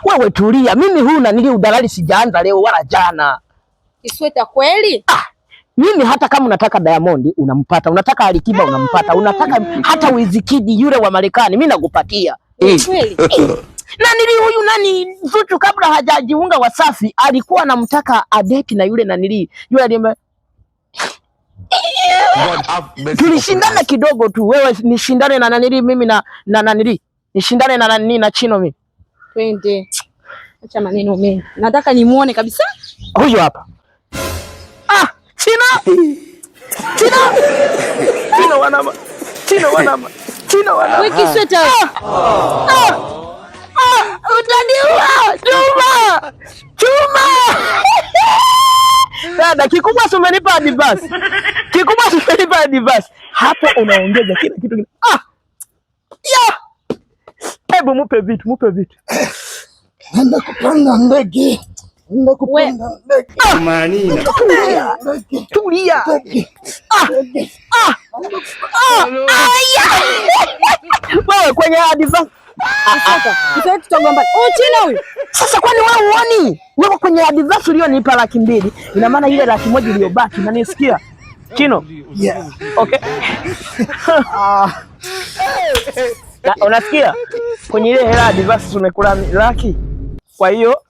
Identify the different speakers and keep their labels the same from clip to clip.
Speaker 1: Wewe tulia, mimi huyu nanili udalali sijaanza leo wala jana.
Speaker 2: Kisweta kweli?
Speaker 1: Ah, mimi hata kama unataka Diamond unampata, unataka Alikiba unampata, unataka hata Wizkid yule wa Marekani mimi nakupatia.
Speaker 2: Kweli?
Speaker 1: Nanili huyu nani Zuchu kabla hajajiunga Wasafi alikuwa anamtaka adeti na yule nanili yule aliyemba
Speaker 3: God have mercy upon
Speaker 1: tulishindana
Speaker 3: us.
Speaker 1: Kidogo tu, wewe nishindane na nanili mimi na nanili nishindane na nani na Chino mimi.
Speaker 2: Twende. Acha maneno mengi. Nataka nimuone kabisa.
Speaker 1: Huyu hapa. Ah, Chino! Chino! Chino wanama. Chino wanama. Chino wanama.
Speaker 2: Wewe Kisweta.
Speaker 1: Ah! Ah! Utaniua! Chuma! Chuma! Dada, kikubwa si umenipa advance. Kikubwa si umenipa advance. Hapo unaongeza kila kitu. Ah! Ya! Hebu mupe vitu, mupe vitu.
Speaker 4: Naenda kupanda ndege. Naenda kupanda ndege.
Speaker 5: Manina.
Speaker 1: Tulia.
Speaker 4: Ndege.
Speaker 1: Tulia.
Speaker 4: Ndege.
Speaker 1: Ah!
Speaker 4: Ndege.
Speaker 1: Ah! Ah! Aya! Wewe kwenye advance.
Speaker 2: Sasa, Kisweta tutagombana. Oh, Chino huyu.
Speaker 1: Sasa kwani wewe huoni? Wewe kwenye advance ulionipa 200,000, ina maana ile 100,000 iliyobaki, unanisikia? Chino.
Speaker 4: Yeah.
Speaker 1: Okay.
Speaker 4: Ah,
Speaker 1: Na, unasikia? Kwenye ile hela advance tumekula laki. Kwa hiyo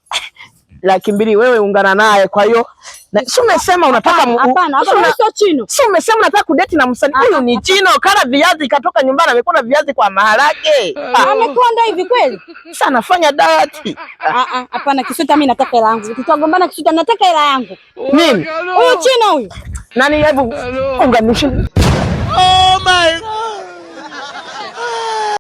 Speaker 1: 200,000 wewe ungana naye. Kwa hiyo si umesema unataka
Speaker 2: Hapana,
Speaker 1: si
Speaker 2: hapana, sio Chino.
Speaker 1: Si umesema unataka kudeti na msanii huyu? Ni Chino, kala viazi katoka nyumbani amekula viazi kwa maharage. Ah,
Speaker 2: Amekonda hivi kweli?
Speaker 1: sasa anafanya diet.
Speaker 2: Ah ah, hapana Kisweta, mimi nataka hela yangu. Tutagombana Kisweta, nataka hela yangu.
Speaker 1: Mimi
Speaker 2: Huyu Chino huyu.
Speaker 1: nani, hebu unganishe.
Speaker 5: Oh my God.